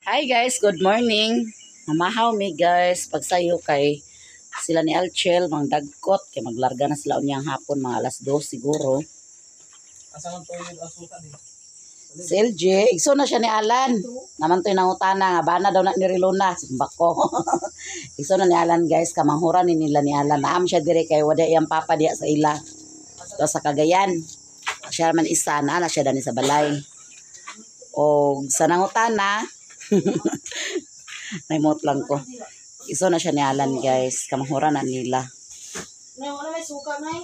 Hi guys, good morning. Mamahaw mi guys, pagsayo kay sila ni Alchel mang dagkot kay maglarga na sila unyang hapon mga alas 2 siguro. Asa man tuyod ang suka din? Si LJ, igso na siya ni Alan. Naman to'y nangutana nga bana daw na ni Rilona, simbak ko. Igso na ni Alan guys, kamanghuran ni nila ni Alan. Naam siya dire kay wala iyang papa diya sa ila. So, sa Cagayan. Siya man isa na na siya dani sa balay. O sa nangutana, naimot lang ko. Iso na siya ni Alan guys, kamanghuran na nila. Nay, wala may suka, nay.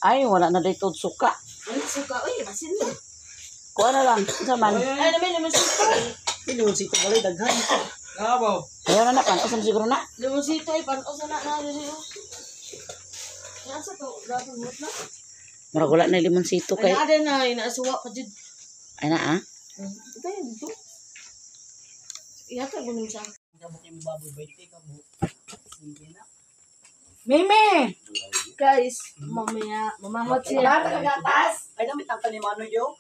Ay, wala na dito suka. Wala suka. Uy, asin na. Kuha na lang, isa man. Ay, namin, namin suka. Limonsito balay daghan. Nga ba? Ayaw na na, panosan siguro na. Limonsito, ay, panos na na. Yan sa to, grabe mo na. Murag wala na limonsito Ay, kay. naa din na, inaasuwa pa dyan. Ay na ah. Ito yun, dito. Iyata, gunin siya. Mimi! Guys, mamaya, mamahot siya. Wala ka gatas? Ay namit ang kanimano yo.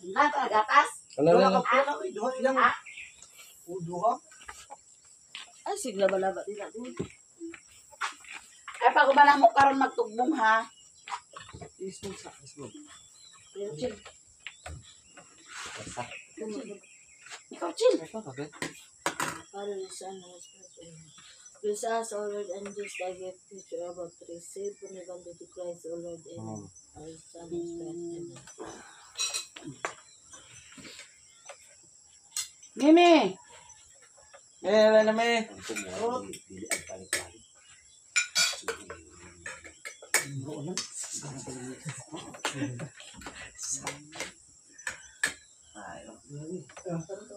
Wala ka gatas? Wala ka pala oy, duha ilang. O duha. Ay, sigla balaba din natin. Ay, pag na mo karon magtugbong ha. Ismog sa. Ismog. Chill. Ikaw, chill. Okay. Father, the Son, and the Spirit. Bless us, O Lord, and this thy gift which we are about to receive from the bounty of Christ, O Lord, and our Son and Spirit. Amen. Mimi! Eh, wala na may.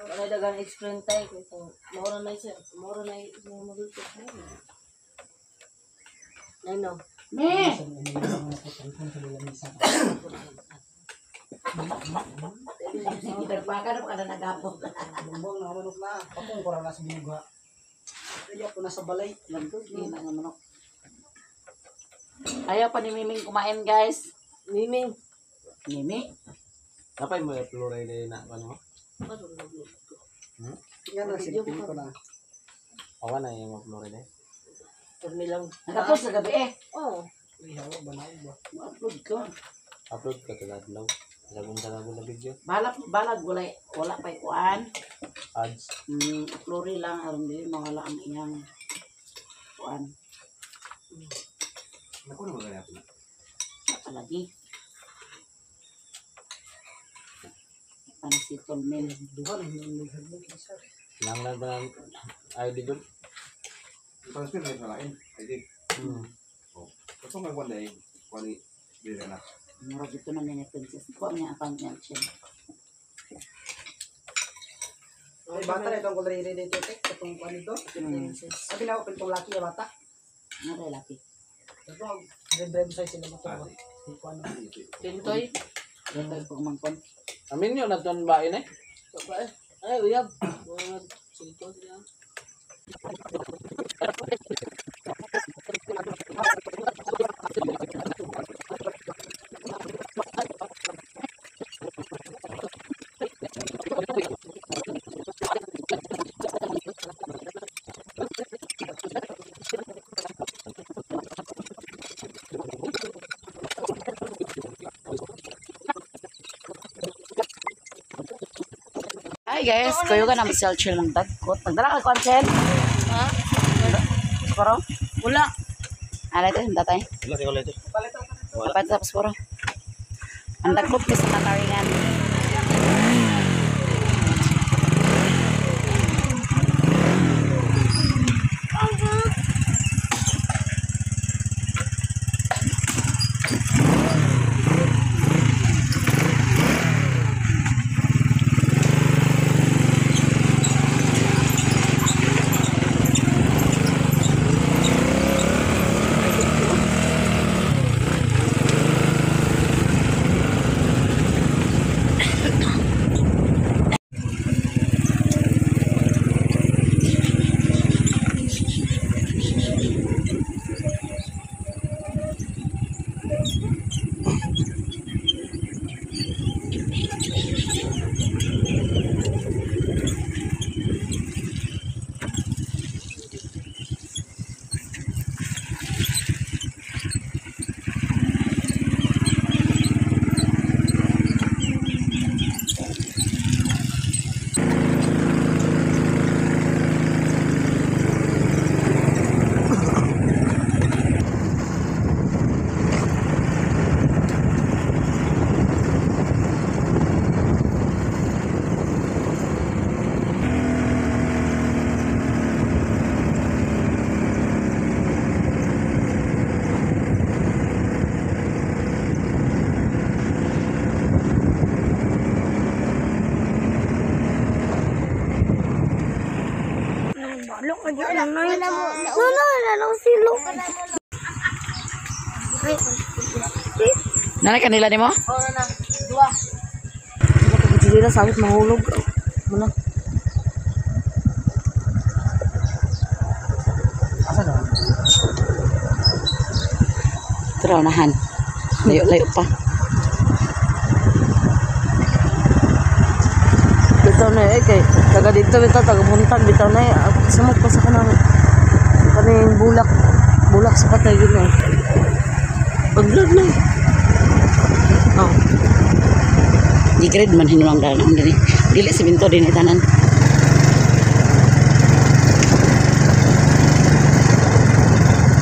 Wala dagan explain tayo kay kung maura na siya, maura na yung magluto. Ano? Mi! Nagpaka na ka na nagapot. Bumbong na manok na. Patong ko ra na sa binuga. Kaya ko na sa balay. Hindi na nga manok. Ayaw pa ni Miming kumain guys. Miming. Mimi? Napay mo yung plural na ano? Paano nagluto? Yan na silipin ko na. Awa na yung mga plural eh. Permi lang. Nagapot sa gabi eh. Oh. Ihaw ba na ba? Upload ko. Upload ka to adlaw. Sabon sa na video. Balag, balag, wala, wala pa ikuan. Ads. Upload lang, aron di mawala ang iyang kuan. Naku na magaya po. Palagi. Ano si Tolmel? Duha na hinang naghagmog isa. Lang ba ng ID doon? Transfer na sa lain. ID. Oh. Ito may one day. Wali. Dili na. Murag ito na niya ni Princess. Kuha niya ang niya siya. Ay bata na itong kulay dito tek itong kuan dito. Princess. Sabi na ako itong laki ya bata. Ano rin laki? Ito drive size sila mo to. Kuan. Tintoy. Ito yung pagmangkon. Amin yun, nagtuan ba eh? Babae. Ay, uyab. Mga sulto siya. Hi guys, kuyo ka na mag-chill ng dagkot. Magdala ka kwan, Chel? Ha? Puro? Wala. Ala ito, yung tatay. Wala, wala ito. Wala. Tapos puro. Ang dagkot ko sa kataringan. Look, no, no, no, silo. Nanay kanila nimo? Oh, na na. Dua. Pagkajilila sawit mahulog. Muna. Asa na? Tara unahan. Layo-layo pa. Bitaw na eh kay taga dito bitaw taga buntag bitaw na eh. Sumok pa sa kanang kaning bulak bulak sa patay gid na. Pag-vlog na. Oh. Di-grade man hinuang dalan ang dini. Dili si Binto din tanan.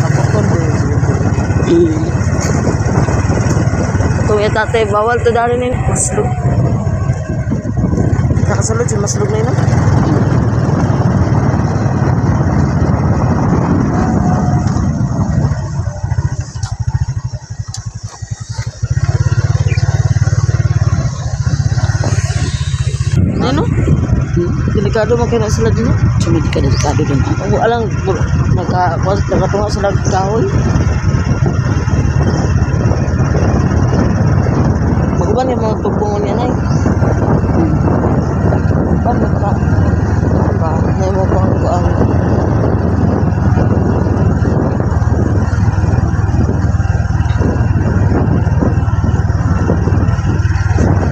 Kapokon ko. Itong itate, bawal to dali ni maslog. Nakasulod si maslog na yun. Ah. Ano? Delikado man kayo na sila dito. Sumid ka delikado din. Ako alang nakatunga sila kahoy. Maguban yung mga tugbongon niya na eh. Ban naka ba may mo pang kuan.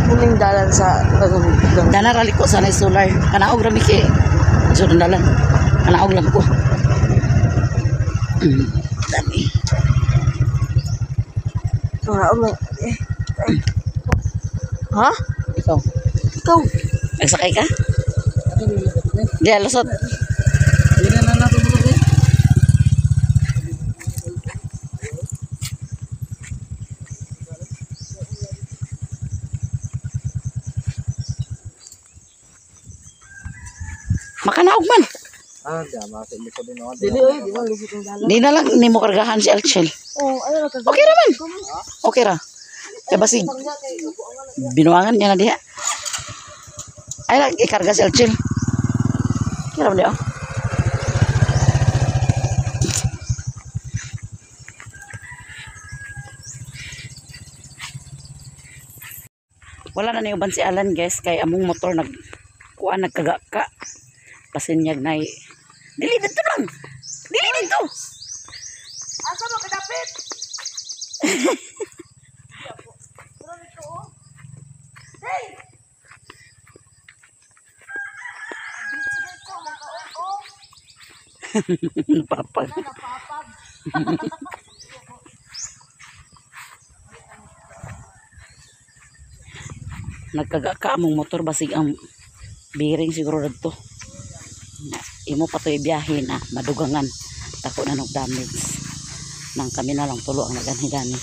Muning dalan sa Dana ra liko sa nay solar. Kanaog ra miki. So dalan. Kanaog lang ko. Dami. Eh. Ha? Ikaw. Ikaw. Nagsakay ka? Di, lusot. Makanaog man. Ah, dama sa likod din ako. Dili oy, di ba lisod ang dalan. Di na lang nimo kargahan si Alchel. Oh, ayun ka. Okay ra man. Okay ra. Kaya basig binuangan niya na diha. Ay lang ikarga si Alchel. Okay ra man diha. Wala na niuban si Alan guys kay among motor nag kuan nagkagaka. Pasinyag na dili dito lang. Dili dito. Asa mo kadapit? Hey! Dito makaon. Papag. Napapag. Nagkagaka among motor basig ang bearing siguro dadto. Imo pa to'y biyahe na madugangan. Tako na nog damage. Nang kami na lang tulo ang naganhi-gani.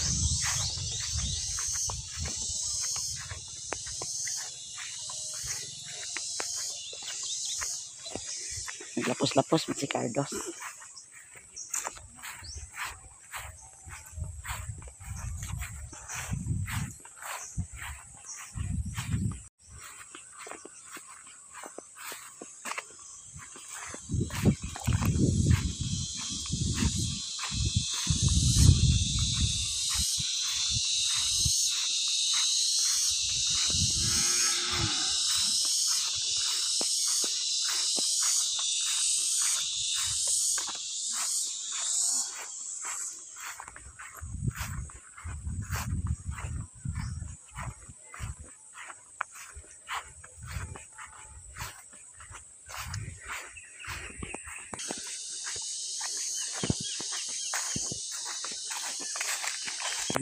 Naglapos-lapos man si Cardos.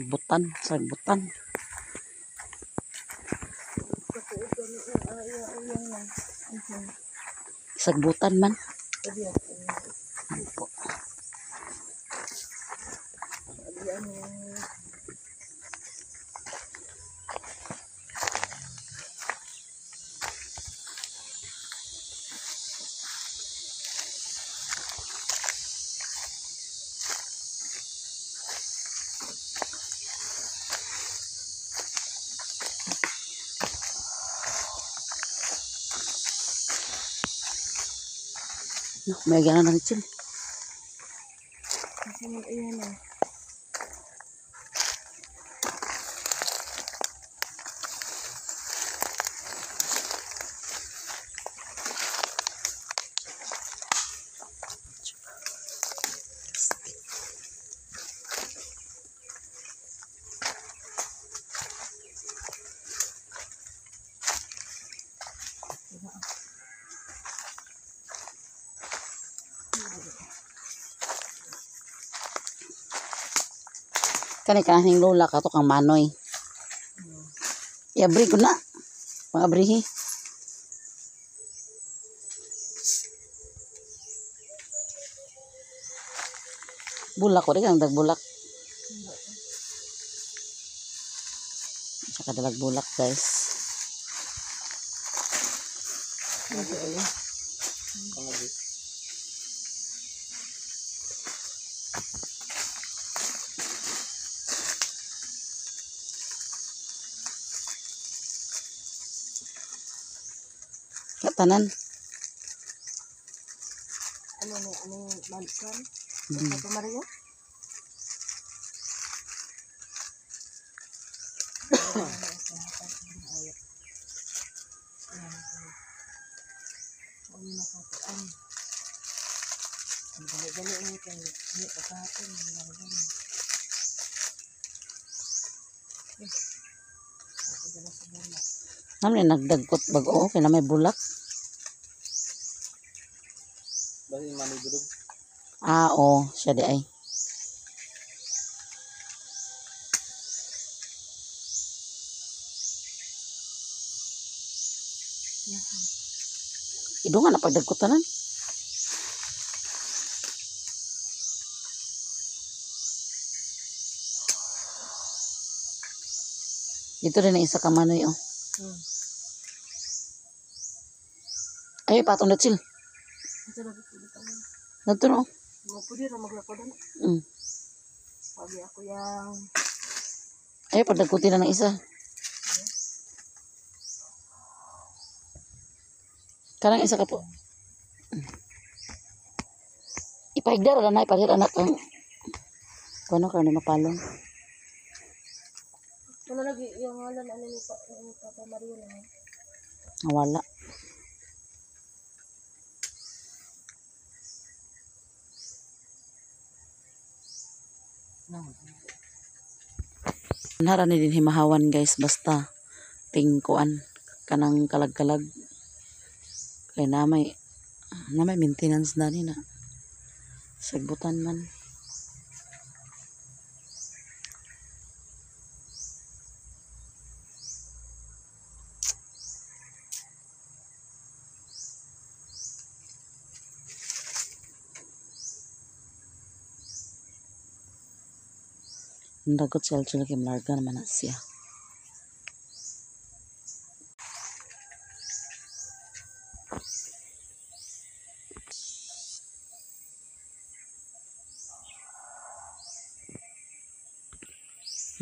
Butan, sa butan. Sagbutan man. Ano po? No, may gana na ni Chil. Kasi man iyan ah. Kani kanang lola kato kang manoy. Iabri ko na. Pangabrihi. Bulak ko rin ang dagbulak. Saka dalag bulak, guys. Katanan. Ano ni ano balikan? Papa Mario? Namin nagdagkot bag-o kay na may bulak. Basi manoy bilog. Ah, oo, siya di ay. Idungan na pagdagkot tanan. Dito rin ang isa ka manoy, oh. Ay, patong na chill. Nagto no. Mo pwede ra maglakod ana. Sabi ako yang Ay, pagdagkutin na ng isa. Kanang isa ka po. Ipahigdar na, ipahigdar anak ang kuno ka ni mapalong. Wala lagi yung ngalan ano ni, pa, ni Papa Mario na. Wala. Nara ni din himahawan, guys, basta tingkuan kanang kalag-kalag kay na may maintenance na ni na sagbutan man. Ang dagot si Alchel kay Marga naman na siya.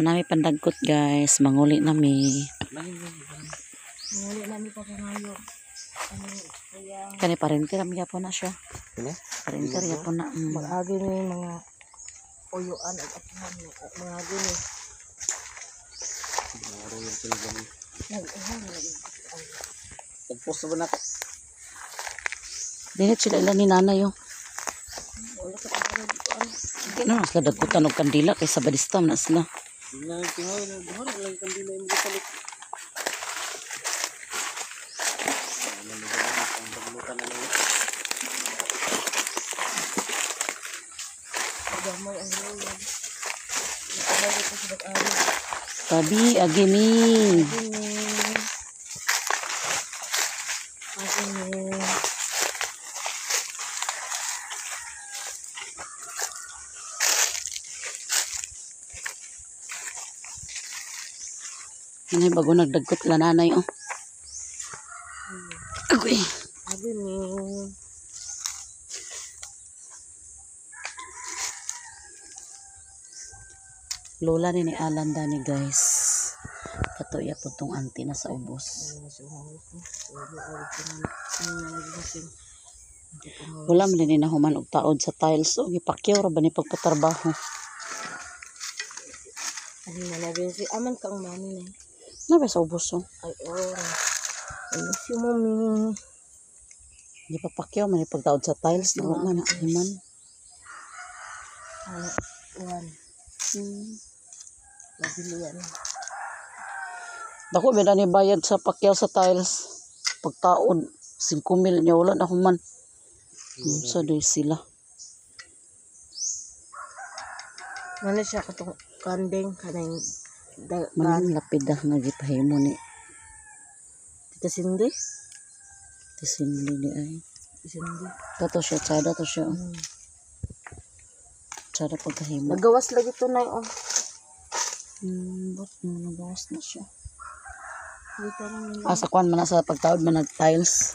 Manami pandagkot, guys, manguli nami. Nguli nami Papa Mario. Ano yang Kani parente ram gyapon na siya. Ano? Parente gyapon na. Mag-agi ni mga uyuan ag apuhan ni mga agi ni. Araw yung sila. Nag-uhan lagi. Nagpost ba na ako? Dinit sila ilan ni nanay oh. Wala ka pa dito ano. Di na sila dagkutan og kandila kay sa badista man na sila. Nagtingaw na buhar lang kandila yung mga palit. Gamay ang luyan. Nakabayo ko sa bag-ari. Tabi agimi. Agini. Agini. Nanay bago nagdagkot la nanay oh. Agoy. Agini. Lola ni Alan dani, guys. Kato iya po tong auntie na sa ubos. Wala man din nahuman og taod sa tiles. O gipakyaw ra ba ni pagpatrabaho. Ano na nabi si aman kang mami na. Na ba sa ubos oh. Ay, oh. I miss you, mommy. Gipapakyaw man ni pagtaod sa tiles. Na man na human. Ano, one. Nabili yan. Dako ba ni bayad sa pakyaw sa tiles? Pagtaod 5,000 niya wala na human. Sa doy sila. Ano siya katong kanding kanang da, Maning lapid ah nga gipahimo ni Tita Cindy? Tisindi ni ay. Cindy. Kato siya, tsada to siya. Oh. Tsada pagkahimo. Nagawas lagi to na oh. Ba't mo nagawas na siya? Dito lang yun. Ah, sa kwan man na sa pagtaod man nag tiles.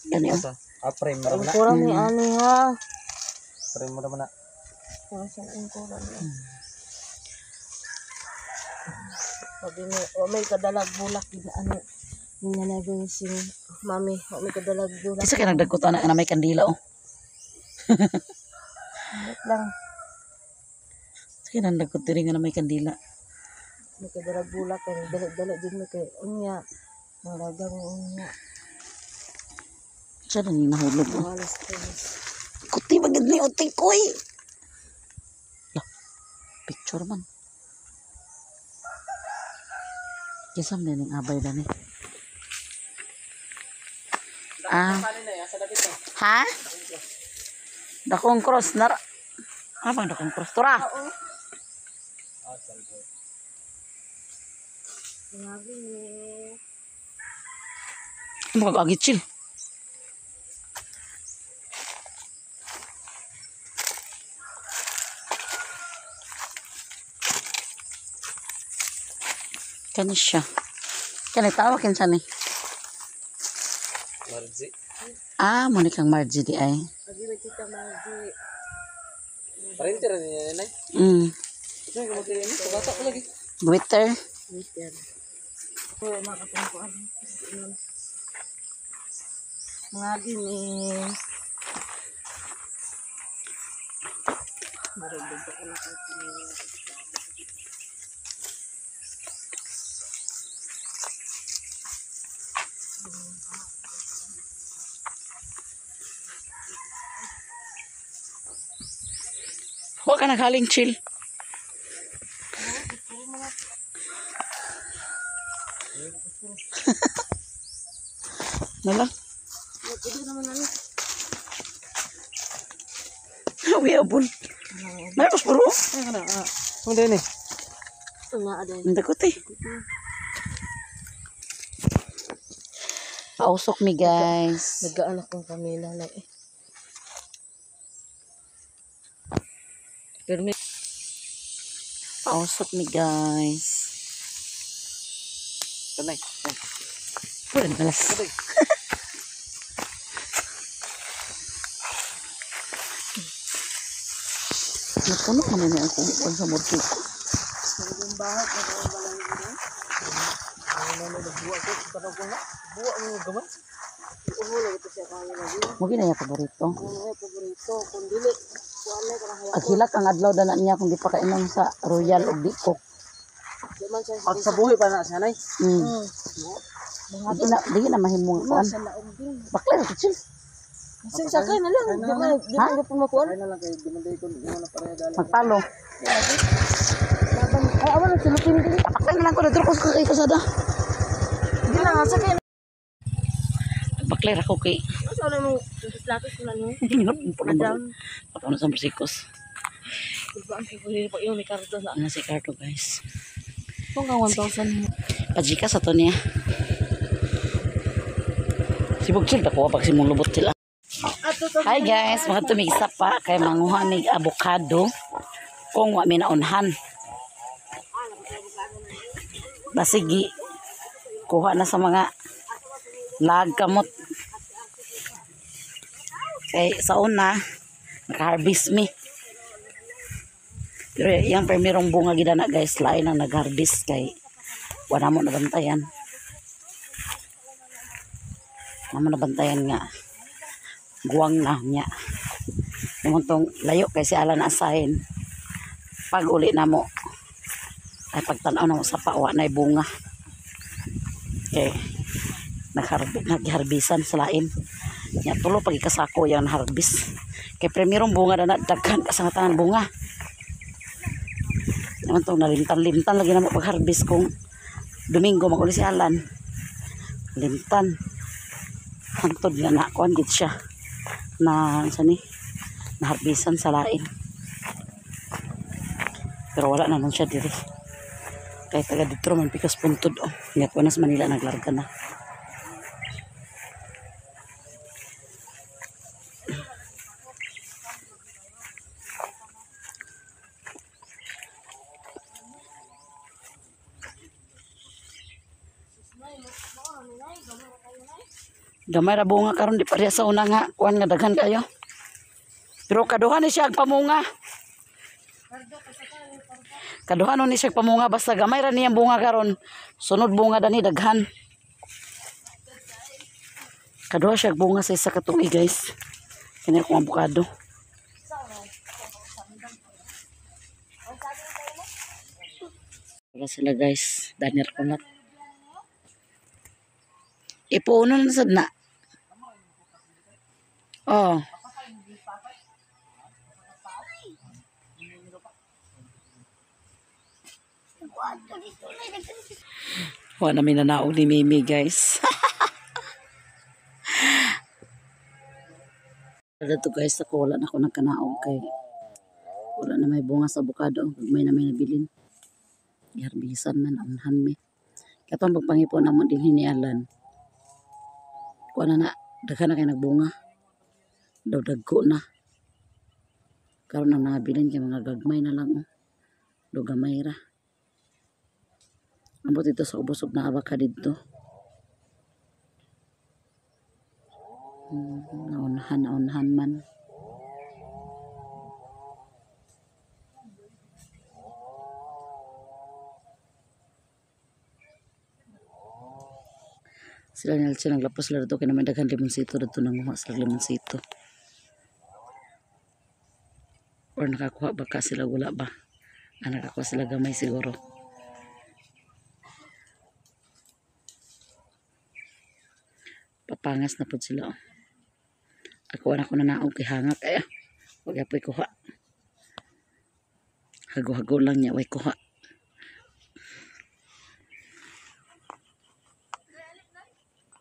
Gani oh. Ah, frame mo Ang na. kurang ni ani ha. Frame mo naman na. Ang kurang ni. Sabi mo, o may kadalag bulak gid na ano. Nga na si mami, o may kadalag bulak. Isa kay nagdagko na na may kandila oh. Wait lang, Sige nagdagko diri nga na may kandila. may kadalag bulak kay dali-dali din mi kay unya. Maragang unya. Siya na ni nahulog oh. Alas tres. Kuti bagid ni uti koy. Lah, picture man. Kinsa man ning abay dani? Ah. Ha? Dakong cross nar. Ah, bang dakong cross tura. Grabe ni. Mo kag chill. Kani siya. Kani tawag kinsa ni? Marzi. Ah, mo ni kang Margie di ay. Agi may tita Margie. Parente ra niya nanay. Ito yung kamagay niya. Kabata ko lagi. Twitter. Wait yan. Oh, makatungkuan. Mga gini. Marunong ko na Wa ka naghaling chill. Nala. Pwede naman ano. Wiyabol. May puro. Ano din eh? Una aday. Ang dagot eh. Pausok mi guys. Nagkaanak kong Camila na eh. Pero may Pausok mi guys. Tanay. Pwede na malas. Napuno naman niya akong upan sa mortik. Buwa mo gamay. Mo gina niya paborito. ay paborito kung dili kuan na kanang Ang hilak ang adlaw dana niya kung di pa kainom sa Royal og di Coke. di man siya Pag sa buhi pa na siya nay. Di na mahimong kuan. sa laom din. Bakla ra chill. Kasi sakay na lang, di man gapon makuan. Ay na lang kay di ko di mo na pareha dali. Magpalo. Laban ay awan ang sulupin din. Bakla na lang ko dito ko sa kay kasada. Di na sakay. Bakla ra ko kay. Asa na mo latos na no. Madam. Papuno sa musikos. Kulbaan kay kulir pa yung Ricardo na. Ano si Cardo guys. Kung nga 1,000. Pajika sa to niya. Sibog chill ako pag simong lubot sila. Hi guys, mga tumigsa pa kay manguha mig abokado kung wa mi naunhan. Basigi kuha na sa mga lag kamot. Kay sa una naka-harvest mi. Pero yang permirong bunga gid na guys, lain ang nag-harvest kay wala mo nabantayan. Wala mo nabantayan nga. Guwang na niya. Tong layo kay si Alan asahin. Pag uli na mo ay pagtanaw na mo sa pawa na bunga. Okay. Nagharbisan sa lain. Nya tulo pag ikasako yan harbis. Kay primerong bunga na daghan ka sa tanan bunga. Naman tong nalimtan-limtan lagi na mo pagharbis kung Domingo maguli si Alan. Limtan. Hangtod nga na kuan gid siya. Na sa ni naharbisan sa lain. Pero wala naman siya diri. Kay taga didto man pikas puntod oh. Nga ko na sa Manila naglarga na. Gamay ra bunga karon di pareha sa una nga kuan nga daghan kayo. Pero kaduha ni siya ang pamunga. Kaduha ni siya pamunga basta gamay ra niyang bunga karon. Sunod bunga dani daghan. Kaduha siya bunga sa isa ka tuig guys. Kini akong abukado. Wala sila guys, danir ko na. Ipuno na sad na. Oh. Wala namin nanaog ni Mimi guys. Dito guys, ako wala na ako nagkanaog kay wala na may bunga sa abukado. May na may nabilin. Giharbisan man unhan mi. Katong pagpangipon na mo din hinialan. Kuha na na, daghan na kay nagbunga. Daw dagko na. Karon ang nabilin kay mga gagmay na lang oh. Daw gamay ra. Ambot dito sa ubos og naaba ka didto. Naunhan, naunhan man. Sila nila siya naglapos sila dito kaya naman daghan limonsito dito nanguha sila limonsito. Or nakakuha ba ka sila wala ba? Ah, nakakuha sila gamay siguro. Papangas na po sila. Oh. Ako na ko nanaog kay hanga kaya. Wag apoy kuha. Hago-hago lang niya way kuha.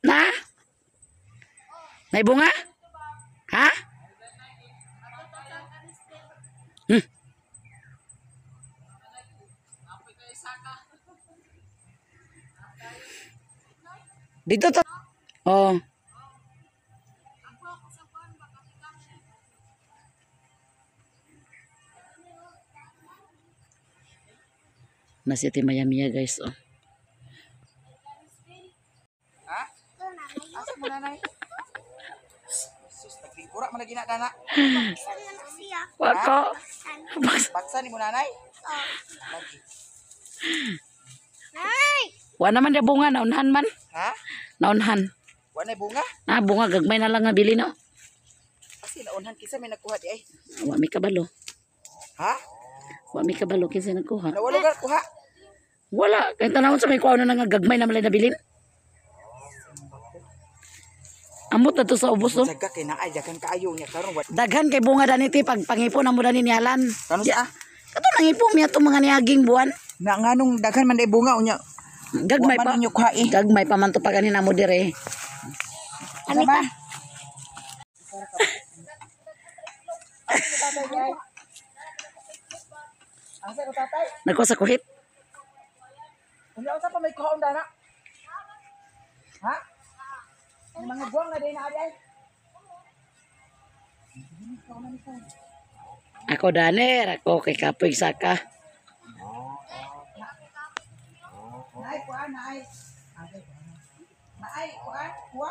Na? May bunga? Ha? Hmm. Dito to. Oh. Nasi ati Maya guys oh. Ha? Asa mo nanay? Sus, naglingkura man lagi na dana. Wako. Baksa ni mo nanay? Lagi. Wa naman dia bunga naunhan man. Ha? Naunhan. Wa nay bunga? Ah, bunga gagmay na lang nga bili no. Kasi naunhan kinsa may nagkuha di ay. Wa mi kabalo. Ha? Wa mi kabalo kinsa nagkuha. Nawala gar kuha. Wala, kay tanawon sa may kuha na nga gagmay na malay nabilin. Amot na to sa ubos oh. Jaga kay naay daghan kaayo nya karon wa. Daghan kay bunga dani ti pag pangipon na mo dani ni Alan. Kano sa? Kato nangipon mi atong mga niaging buwan. Na nganong daghan man day bunga unya. Gagmay pa. Gagmay pa man to pag ani namo dire. Ano ba? Asa ko tatay? Nagkuha sa kuhit. Unya unsa pa may kuhaon dana? Ha? Ang mga buwang na din na ay. Ako daner, ako kay Kapoy Saka. Naay kuha naay. Naay kuha kuha.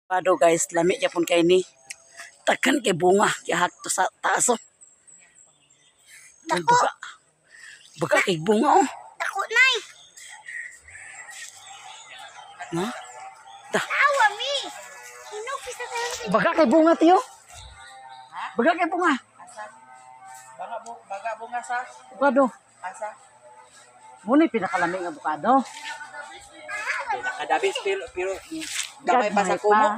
Pado guys, lami gyapon kay ni. Takan kay bunga, gihak to sa taas oh. Dako. Buka kay bunga oh. Dako nay. Na? Da. Tawa mi. Hinog Baga kay bunga tiyo. Baga kay bunga. Baga bunga sa avocado. Asa? Muna yung pinakalamig ng avocado. Nakadabis pero pero gamay pa sa Gagmay kumo.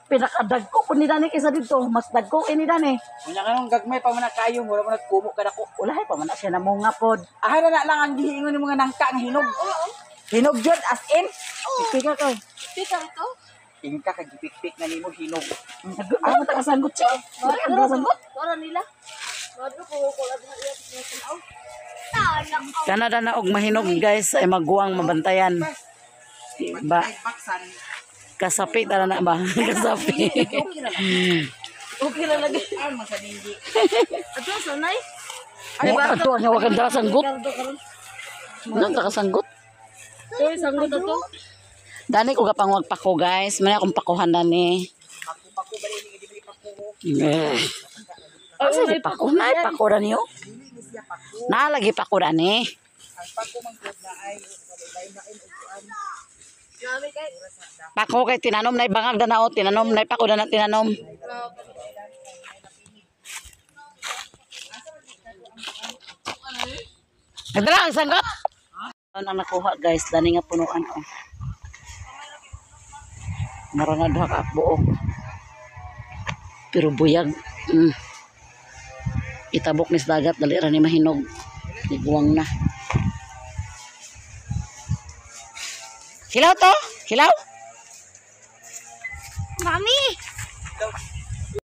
Pinakadagko ko ni Dani kaysa dito. Mas dagko kay ni Dani. Unya kanong gagmay pa man na kayo, mura man nagkumo ka nako. Ulahi pa man na siya namunga pod. Ah, na lang ang gihingon ni mga nangka nga hinog. Hinog jud as in. Pika kay. Ingka kag gipikpik na nimo hinog. Ano ta kasanggot siya? Wala ka sanggot. Kanada na og mahinog guys ay maguwang mabantayan. Ba Baksan. kasapi tara na ba? Kasapi. Okay lang lagi. Ah, masaninggi. Ato sa nay. Ay, ato ang wa kang sanggot. Nang kasanggot. Oy, sanggot ato. Dani ko gapangwag pako guys. May akong pakuhan dani. Eh. Asa di pako na pako ra niyo? Nalagi pako dani. Pako kay tinanom na bangag danao, tinanom na pako dana tinanom. Nagdala ang sanggot. Ano ang nakuha guys, dani nga punuan oh. Mara na duha ka buok. Pero buyag. Itabok ni sa dagat dali ra ni mahinog. Niguwang na. Hilaw to? Hilaw? Mami!